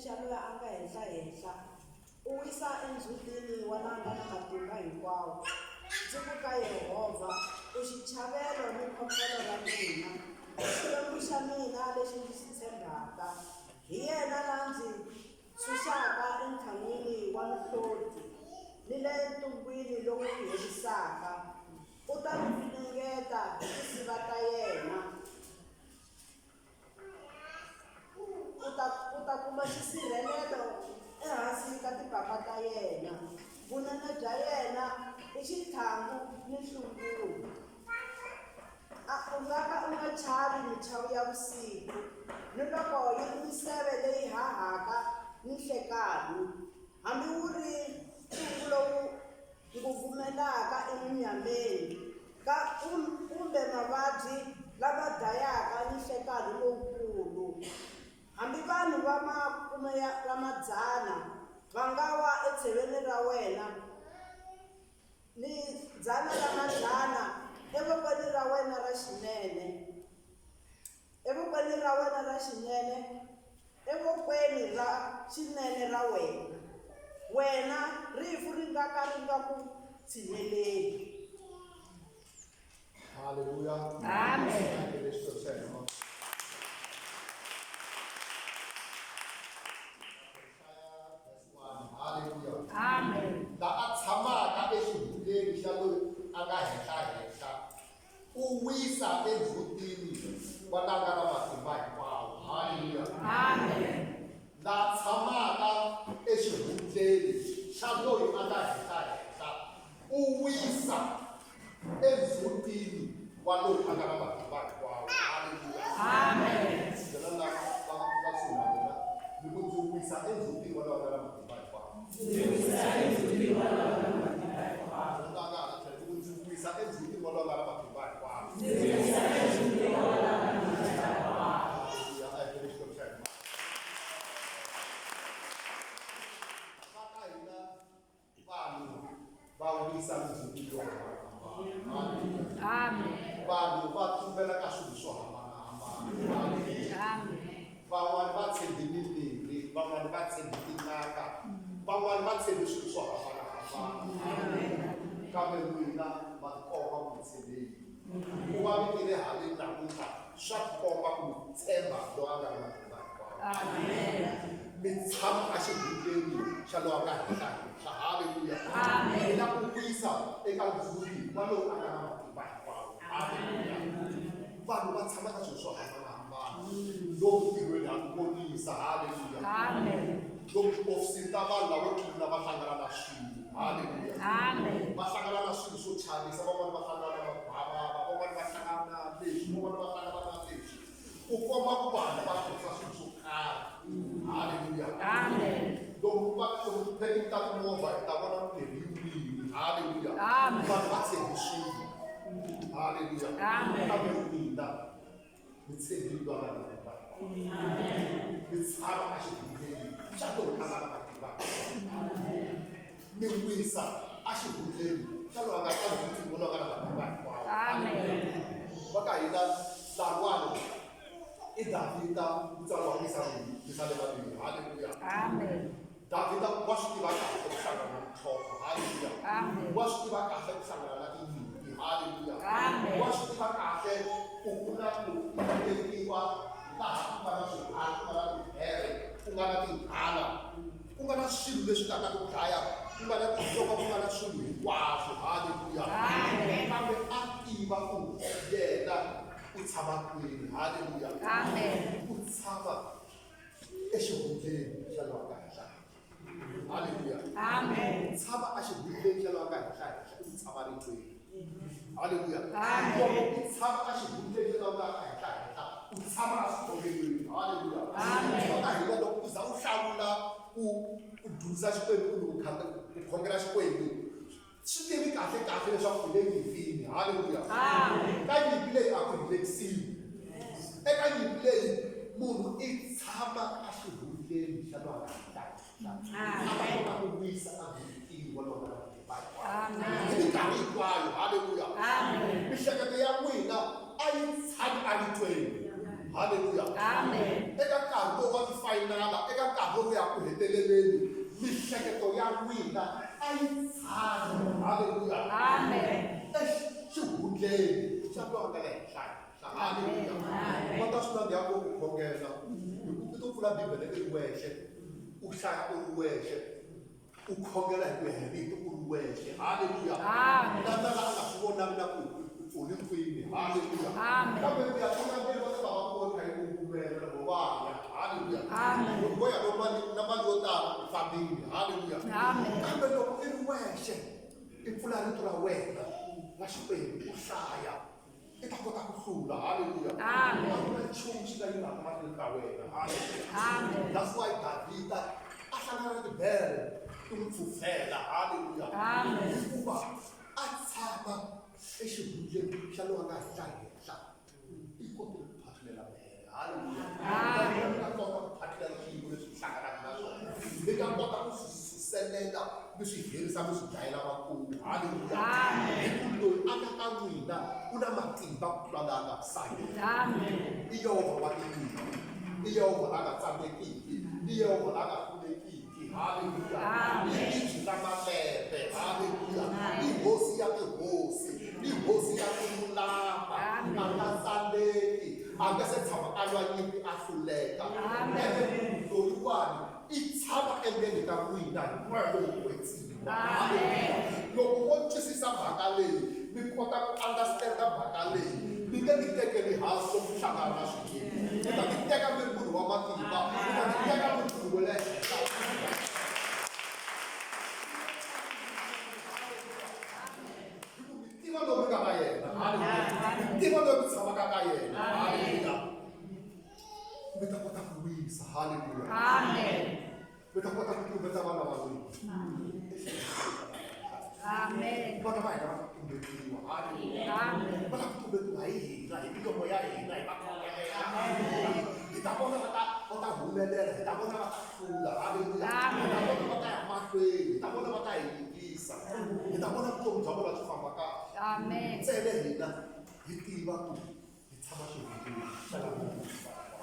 xa Loyi a nga henhla-henhla, u wisa endzhutini wa la nga na matimba hinkwawo. Ndzi ku ka Yehovha, U xichavelo ni khokholo ra mina, Xikwembu xa mina lexi ndzi xi tshembaka. Hi yena la ndzi ntshunxaka entlhan'wini wa mihloti ni le ntungwini lowu herisaka. U ta mi funengeta hi tinsiva ta yena. U ta, u ta kuma xisirhelelo ehansi ka timpapa ta yena. Vunene bya yena i xitlhangu ni nhlungulo. A u nga ka u nga chavi michawu ya vusiku, ni loko yi ri miseve leyi hahaka ni nhlekanhi, hambi wu ri ntungu lowu nguvumelaka emunyameni, ka kumbe mavabyi lama dlayaka ni nhlekanhi lowukulu. Hambi vanhu va makume ya madzana va nga wa etsheveni ra wena, ni dzana ra madzana evokweni ra wena ra xinene, evokweni ra wena ra xinene, evokweni ra xinene ra wena, wena rifu ri nga ka ri nga ku tshineleli. Haleluya. Amen. Haleluya. Amen. La a tshamaka exihundleni xa loyi a nga henhla-henhla, u wisa endzhutini wa la nga na matimba hinkwawo. Haleluya. Amen. La tshamaka exihundleni xa loyi a nga henhla-henhla, u wisa endzhutini wa loyi a nga na matimba hinkwawo. Haleluya. Amen. Byela lava va va kusuhi na wena ni ku ndzi wisa endzhutini wa loyi a nga na matimba hinkwawo. Ndzi wisa endzhutini wa loyi a nga na matimba hinkwawo. Nga nga hala tlhelo ni ku ndzi wisa endzhutini wa loyi a nga na matimba hinkwawo. Ndzi wisa endzhutini wa loyi a nga na matimba hinkwawo. Haleluya. A hi bele Xikwembu xa hina. Va ka hina Vanhu va wisa mindzhuti yo hambanahambana. Amen. Vanhu va tumbela ka swilo swo hambanahambana. Amen. Van'wani va tshembi mimirhi, van'wani va tshembi tin'anga, van'wani va tshembi swilo swo hambanahambana. Kambe n'wina ma tikomba ku mi tshembile. Ku va mi tile haleni namuntlha swa tikomba ku mi tshemba loyi a nga na matimba hinkwawo. Amen. Mi tshama exihundleni xa loyi a nga henhla-henhla. Haleluya! Amen. Mi na ku wisa eka ndzhuti wa loyi a nga na matimba hinkwawo. Haleluya! Vanhu va tshama ka swilo swo hambanahambana. Lomu ntirhweni ha ku vonisa. Haleluya! Amen. Lomu tihofisini ta vanhu lavo tlula va hlangana na swilo. Haleluya! Amen. Va hlangana na swilo swo chavisa, van'wana va hlangana na magwavava, van'wana va hlangana na leswi, van'wana va hlangana na leswi. Ku komba ku vanhu va tirhisa swilo swo karhi. Haleluya. Amen. Loko va loko tiphekini ta timovha hi ta vona mimirhi yi wile. Haleluya. Amen. Vanhu va tshembi swilo. Haleluya. Amen. Kambe mina mi tshembile loyi a nga na matimba. Mi tshama exihundleni xa loyi a nga na matimba. Mi wisa exihundleni xa loyi a nga ta loyi a nga na matimba hinkwawo. Amen. Va ka hina Laruwani i Davhida mutsari wa Pisalema leyi. Haleluya. Amen. Davhida wa swi tiva kahle ku hlangana na mintlhontlho. Haleluya. Amen. Wa swi tiva kahle ku hlangana na tinyimpi. Haleluya. Amen. Wa swi tiva kahle ku ku na ku tekiwa laha ku nga na swiharhi, ku nga na tihere, ku nga na tinghala, ku nga na swilo leswi nga ta ku dlaya, ku nga na tinyoka, ku nga na swilo hinkwaswo. Haleluya. Amen. Kambe a tiva ku yena u tshama kwini. Haleluya. Amen. U tshama exihundleni xa lowa ka henhla. Haleluya. Amen. U tshama exihundleni xa lowa ka henhla henhla, u tshama ritweni. Haleluya. Amen. Loko u tshama exihundleni xa lowa ka henhla henhla, u tshama eswikhongelweni. Haleluya. Amen. Va ka hina loko u za u hlawula ku ku dyondzisa Xikwembu kumbe ku ku khongela Xikwembu, swi tivi kahle kahle leswaku u le nyimpini. Haleluya. Amen. Ka nyimpi leyi a ku relax-iwi. Eka nyimpi leyi munhu i tshama exihundleni xa loyi a nga henhla henhla. A ta kota ku wisa a vhikini wa loyi a nga na matimba hinkwawo. Amen. Hi minkarhi hinkwayo. Haleluya. Amen. Mihleketo ya n'wina a yi tshami eritweni. Haleluya. Amen. Eka nkarhi lowu wa tifayinala, eka nkarhi lowu ya ku heteleleni mihleketo ya n'wina a yi tshami halleluya exihundleni xa loyi a nga le henhla halleluya va ta swi nandziha ku ku khongela hi ku i to pfula bibele i ri wexe u hlaya u ri wexe u khongela hi ku ya hi rito u ri wexe halleluya na na la a nga swi vonangi na ku u le kwini halleluya kambe ku ya tlula va ta va va ku vona hi ku kumela loko va ya halleluya loko vo ya na mali yo tala u fambile halleluya kambe loko i ri wexe i pfula rito ra wena ra xikwembu u hlaya i ta kota ku hlula halleluya a ku na nchumu xi nga yimaka mahlweni ka wena halleluya that's why davhida a hlangana na tibere ti n'wi pfupfela halleluya hikuva a tshama exihundleni xa loyi a nga henhla henhla i kotile ku phathulela bere halleluya mi nga kota ku phathulela swiyimo leswi hlanganaka na swona mi nga kota ku suselela mi swi herisa mi swi dlayela makumu halleluya hi ku loyi a nga ka n'wina u na matimba ku tlula laha nga misaveni i yehovha wa tinyimpi i yehovha la nga tsandzekiki i yehovha la nga hlulekiki halleluya i ribye ra malembe halleluya i hosi ya tihosi i hosi ya ku lulama a nga tsandzeki a nga se tshama a lwa nyimpi a hluleka ene munhu loyiwani i tshama endzeni ka n'wina hi moya lowo kwetsima loko mo twisisa mhaka leyi mi kota ku understanda mhaka leyi mi nge ti tekeli hansi loko mi hlangana na swiyimo mi ta ti teka mi ri munhu wa matimba mi ta ti teka mi ri munhu wa le henhla tiva loyi mi nga na yena mi tiva loyi mi tshamaka ka yena halleluya mi ta kota ku wisa halleluya Amen. mi ta kota ku tumbeta vana va n'wina Amen. vana va hina va ta tumbetiwa halleluya Amen. va ta ku tumbetiwa hi hina hi milomo ya hina hi makhongelelo hi ta vona va ta va ta humelela hi ta vona va ta hlula halleluya hi ta vona va ta ya mahlweni hi ta vona va ta hi yingisa hi ta vona vutomi bya vona byi famba kahle Amen. ntsena hina hi tiva ku hi tshama xihundleni xa la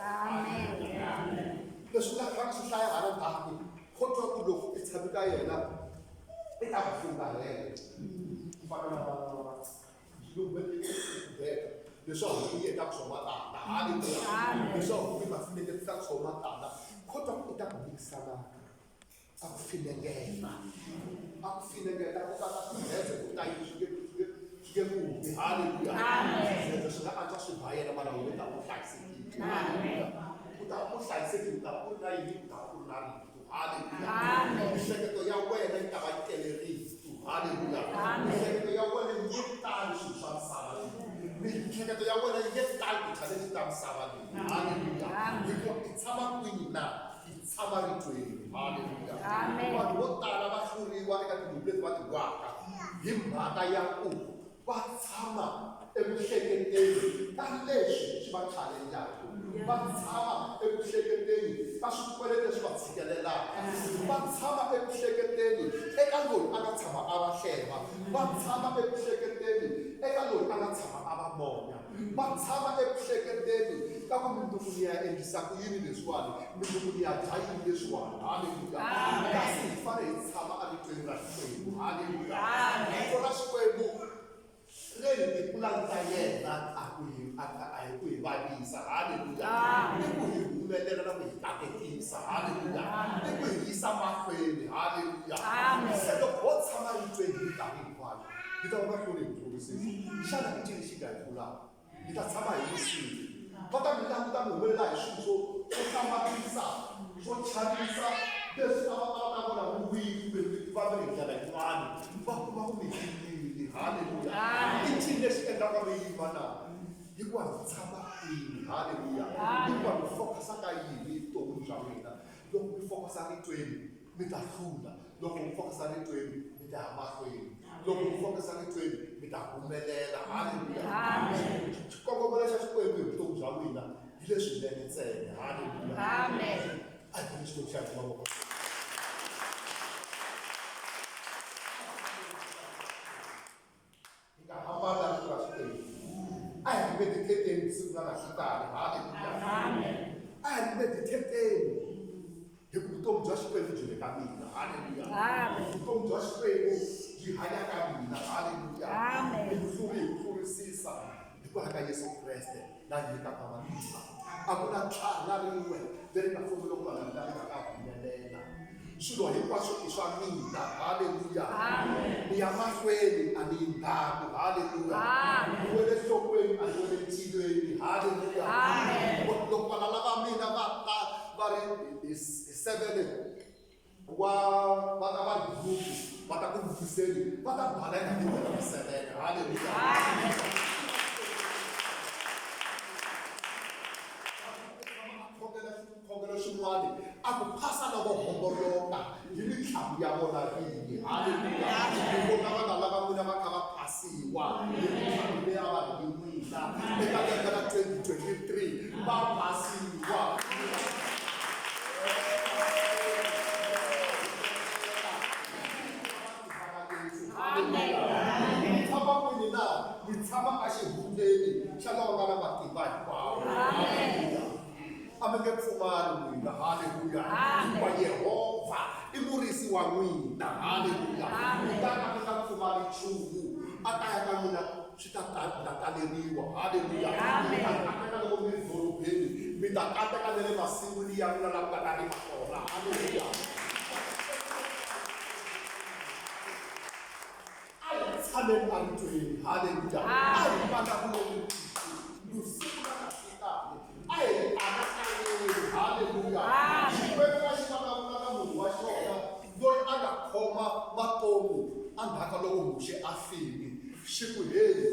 Amen. leswi nga va swi hlaya hala ndzhaku ko twa ku loko i tshame ka yena i ta ku fumbarhela ku fana na beka leswaku yi endla ku swo matanda halleluya leswaku yi va fineketisa ku swo matanda ko twa ku i ta ku nyikisana a ku finengeta a ku finengeta ku ta swizeze ku ta yi swi nge swi nge ku humi halleluya swizeze swi nga antswa swi ba yena mara wena u ta va u hlayisekile halleluya u ta va u hlayisekile u ta va u ri na yini u ta va u ri na rito halleluya mihleketo ya wena yi ta va yi tele rito halleluya mihleketo ya wena yi nge tali swilo swa misava leyi mihleketo ya wena yi nge tali ti-challenge ta misava leyi halleluya hikuva i tshama kwini na i tshama ritweni halleluya vanhu vo tala va hluriwa eka tibuku leti va ti lwaka hi mhaka ya ku va tshama eku hleketeni ka leswi swi va challengeaka va tshama eku hleketeni ka swikweleti leswi va tshikelelaka va tshama eku hleketeni eka loyi a nga tshama a va hleva va tshama eku hleketeni eka loyi a nga tshama a va monya va tshama eku hleketeni ka ku mindzuku ni ya endlisa ku yini leswiwani mindzuku ni ya dya yini leswiwani halleluya kasi hi fanele hi tshama eritweni ra xikwembu halleluya rito ra xikwembu leri tipulani ta yena a ku hi a hi ku hi vavisa halleluya i ku hi humelela na ku hi katekisa halleluya i ku hi yisa mahlweni halleluya se loko ho tshama ritweni hi minkarhi hinkwayo hi ta va mahlweni hi hlurisisa xana i cini xi nga hi hlulaka hi ta tshama hi wisile va ta mi languta mi humelela hi swilo swo swo hlamarisa swo chavisa leswi a va a va ta vona mi wile kumbe mi va mi ri hi ndlela yin'wana va kuma ku mi yimile halleluya i cini lexi endlaka mi yima na hikuva mi tshama kwini halleluya hikuva mi focusa ka yini evuton'wini bya n'wina loko mi focusa ritweni mi ta hlula loko mi focusa ritweni mi ta ya mahlweni loko mi focusa ritweni mi ta humelela halleluya xikongomelo xa xikwembu hi vutomi bya n'wina hi leswinene ntsena halleluya Amen. a hi beni xikwembu xa hina mavoko hi nga hambana na rito ra xikwembu a hi ri meditateni siku na nhlikani halleluya a hi ri meditateni hi ku vutomi ka mina halleluya vutomi bya xikwembu byi hanya ka mina halleluya hi ku hluri hi ku hlurisisa hikwalaho ka yesu kreste la nyikaka matimba a ku na tlhari na rin'we leri nga pfumela ku va na ri nga ta humelela swilo hinkwaswo i swa mina halleluya ni ya mahlweni a ni yi ndzhaku halleluya ni wele nhlokweni a ni wele ntilweni halleluya loko valala va mina va ta va ri hi sevene wa va ta va group va ta ku lukiseni va ta baleka hi wena misevene halleluya Xikhongelo xin'wana a ku phasa lavo homboloka hi mintlhamu ya vona vinyi. Haleluya! Mi vona vana lava n'wina va kha va phasiwa hi mintlhamu leyi a va ri yi n'wina eka lembe ra 2023 va phasiwa. Mi tshama kwini na? Mi tshama exihundleni xa lava nga na matimba hinkwawo. Haleluya! A mi nge pfumali n'wina. Haleluya! Hikuva Yehovha i murisi wa n'wina. Haleluya! Mi ta ka mi nga pfumali nchumu. A kaya ka n'wina swi ta ta taleriwa. Haleluya! Mi ta kateka loko mi ri dorobeni, mi ta kateka na le masin'wini ya n'wina laha mi nga ta rima kona. Haleluya! A hi tshameni eritweni. Haleluya! A hi vulavuleni vusiku na nhlikani. A hi anakanyeni. Haleluya! Xikwembu a xi vulavula na munhu wa xona loyi a nga khoma matomu endzhaku ka loko Muxe a file, xi ku, Heyi,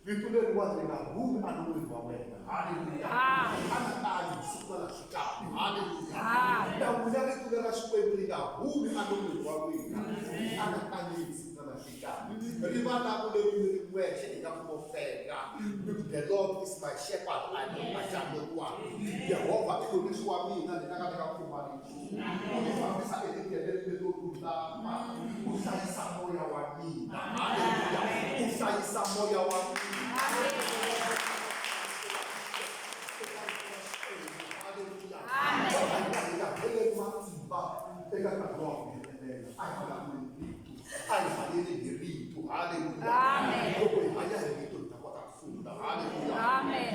rito leriwani ri nga humi enon'wini wa wena. Haleluya! Anakanya siku na nhlikani. Haleluya! Na n'wina rito lera Xikwembu ri nga humi enon'wini wa n'wina. Ri anakanyeni siku na nhlikani. Ri vulavuleni mi ri n'wexe ingaku mo fenga. Mi ku, The Lord is my shepherd, I shall not want. Yehovha i murisi wa mina, ni nga ka ni nga pfumali nchumu. U ni fambisa etindleleni leto lulama, u hlayisa moya wa mina. Haleluya! U hlayisa moya wa mina. Haleluya! Hi nga heleli matimba eka nkarhi wa ku hetelela. A hi vulavuleni rito, a hi hanyeni hi rito. Haleluya! Loko hi hanya hi rito hi ta kota ku hlula. Haleluya!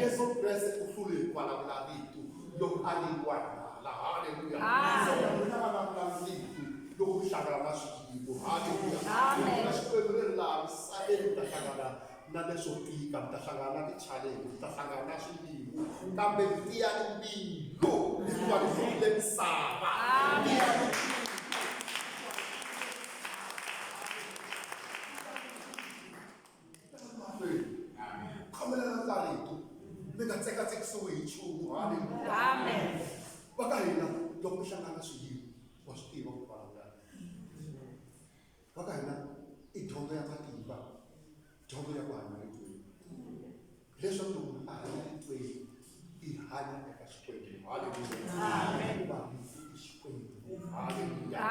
Yesu Kreste u hlule hi ku vulavula rito loko a nyikiwa hi nala. Haleluya! Se na n'wina vulavulani rito loko mi hlangana na swiyimo. Haleluya! Rito ra Xikwembu ri ri laha misaveni mi ta hlangana na leswo tika, mi ta hlangana na ti-challenge, mi ta hlangana na swiyimo, kambe tiyani mbilu hikuva mi hlurile misava. Tiyani mbilu. Khomelelani ka rito mi nga tsekatsekisiwi hi nchumu. Haleluya! Va ka hina loko mi hlangana na swiyimo wa swi tiva ku vulavula va ka hina i dyondzo ya matimba dyondzo ya ku hanya ritweni leswaku loko munhu a hanya ritweni i hanya eka xikwembu haleluya hikuva rifu i xikwembu haleluya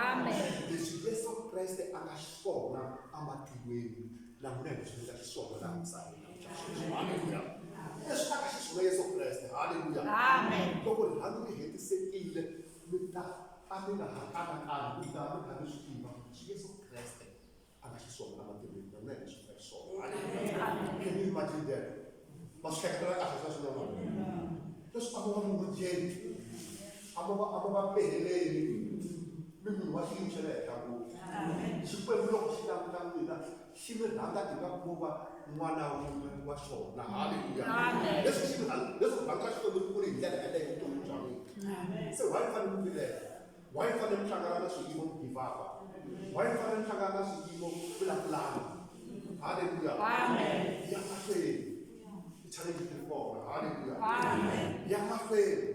leswi yesu kreste a nga xiswona ematilweni na n'wina hi leswi mi nga xiswona laha misaveni haleluya leswi a nga xiswona yesu kreste haleluya loko rirhandzu ri hetisekile mi ta a mi nga ha kanakani mi ta mi kha mi swi tiva leswi yesu kreste a nga xiswona ematilweni na n'wina hi leswi mi nga xiswona can you imagine that ma swi hleketela kahle sweswo na n'wina leswi a mo va munghujeni a mo va a mo va peheleni mi munhu wa xiyimo xa le henhla ngopfu xikwembu loko xi languta n'wina xi mi rhandza ingaku mo va n'wana wun'we wa xona halleluya leswi xi mi rhandza leswi rhandza xikwembu ri kule hi ndlela yaleyo vutomi bya n'wina se why mi fanele mi vilela why mi fanele mi hlangana na swiyimo mi give up why mi fanele mi hlangana na swiyimo mi la pulani halleluya ya mahlweni ti-challenge ti ri kona halleluya ya mahlweni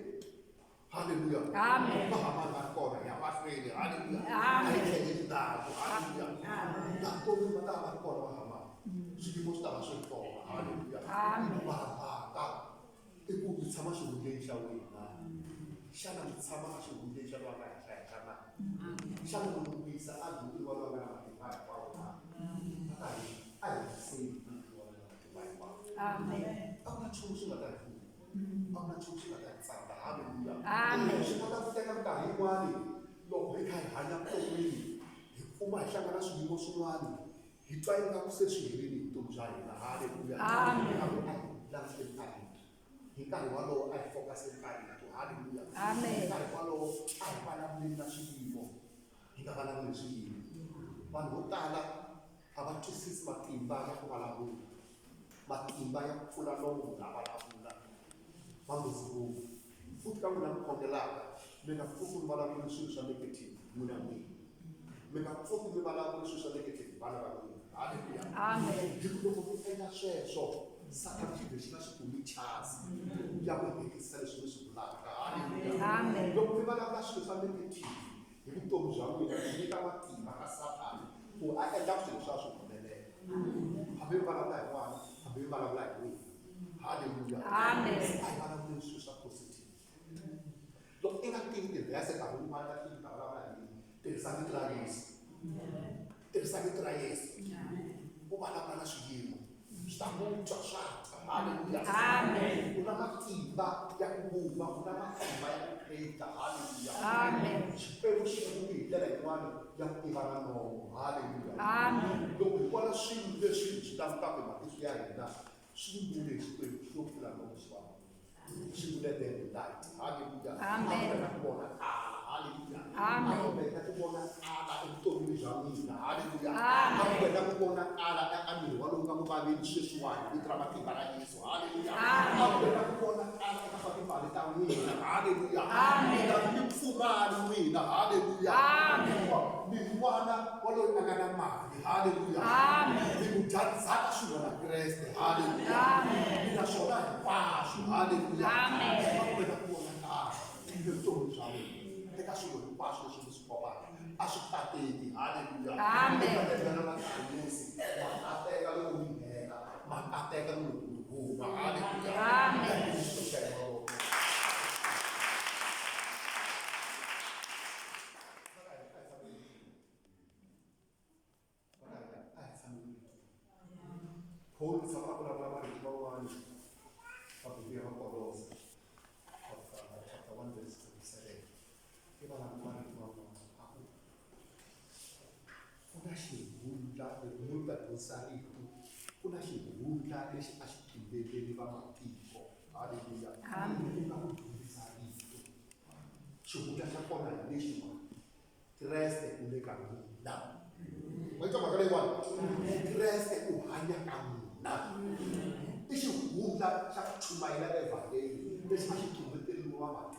Haleluya. Amen. Va hambana va ri kona hi ya mahlweni. Haleluya. Amen. A hi tlheleli ndzhaku. Haleluya. Vutomi va ta va ri kona va hambana. Swiyimo swi ta va swi ri kona. Haleluya. Amen. Mara mhaka i ku mi tshama xihundleni xa wena. Xana mi tshama exihundleni xa loyi a nga henhla henhla na? Xana mi n'wi wisa a dukini wa loyi a nga na matimba hinkwawo na? A ka hi a hi wiseni wa loyi a nga na matimba hinkwawo. Amen. A ku na nchumu xi nga ta hi pfuna. A ku na nchumu xi nga ta hi tsandza. Haleluya. Amen. Swi kota ku teka minkarhi yin'wani loko hi kha hi hanya vuton'wini hi kuma hi hlangana swiyimo swin'wana hi twa ingaku se swi herile hi vutomi bya hina halleluya kambe a hi languteni ka rito hi nkarhi wolowo a hi focuseni ka rito halleluya hi nkarhi wolowo a hi vulavuleni na swiyimo hi nga vulavuli hi swiyimo vanhu vo tala a va twisisi matimba ya ku vulavula matimba ya ku pfula nomu munhu a vulavula va nghozi ngopfu futhi ka n'wina mi khongelaka mi nga pfuki mi vulavuli swilo swa negative n'wina n'wini mi nga pfuki mi vulavuli swilo swa negative vana va n'wina halleluya hi ku loko mi endla sweswo sathana xi vhe xi nga xi kumi chance ya ku hetisisa leswi mi swi vulaka halleluya loko mi vulavula swilo swa negative hi vutomi bya n'wina mi nyika matimba ka sathana ku a endla swilo swa swi humelela hambi mi vulavula hi n'wana hambi mi vulavula hi n'wina halleluya Amen. a hi vulavuleni swilo swa positive loko i nga tivi tivhese nkarhi wun'wana nga tivi ta vulavula hi yini tirhisa vito ra yesu tirhisa vito ra yesu u vulavula na swiyimo swi ta n'wi twa swa twa halleluya Amen. u na matimba ya ku vumba u na matimba ya ku create halleluya Amen. xikwembu xi vumbi hi ndlela yin'wana ya ku tiva na nomo halleluya Amen. loko hi vona swilo leswi hi swi langutaka hi matihlo ya hina swi vumbiwile hi xikwembu xi lo pfula nomo swi va xi vule there be light halleluya Amen. A ku vona ala halleluya Amen. A ku veka ku vona ala evuton'wini bya mina halleluya Amen. A ku veka ku vona ala eka miri walowu nga ku vaveni sweswiwani vito ra matimba ra yesu halleluya Amen. A ku veka ku vona ala eka swa timali ta n'wina halleluya Amen. Mi nga mi pfumali n'wina halleluya Amen. Hikuva mi n'wana wa loyi a nga na mali halleluya Amen. mi mudyandzhaka swin'we na kreste halleluya Amen. mi na swona hinkwaswo halleluya Amen. A ku veka ku vona kahle evuton'wini bya wena eka swilo hinkwaswo leswi mi swi khomaka a swi kateki halleluya Amen. Eka lembe ra makhamusi ma kateka loko mi nghena ma kateka loko mi huma halleluya Amen. Paul tshama a vulavula marito man'wana ka buku ya Vakolosa chapter 1 verse 27 i vulavula marito man'wana a ku ku na xihundla munhu ta dyondzisa rito ku na xihundla lexi a xi tumbeleli vamatiko halleluya Amen. ku nga ku dyondzisa rito xihundla xa kona hi lexiwani kreste u le ka n'wina ma yi twa mhaka leyiwani kreste u hanya ka n'wina i xihundla xa ku chumayela evhangeli lexi a xi tumbeteriwa vamatiko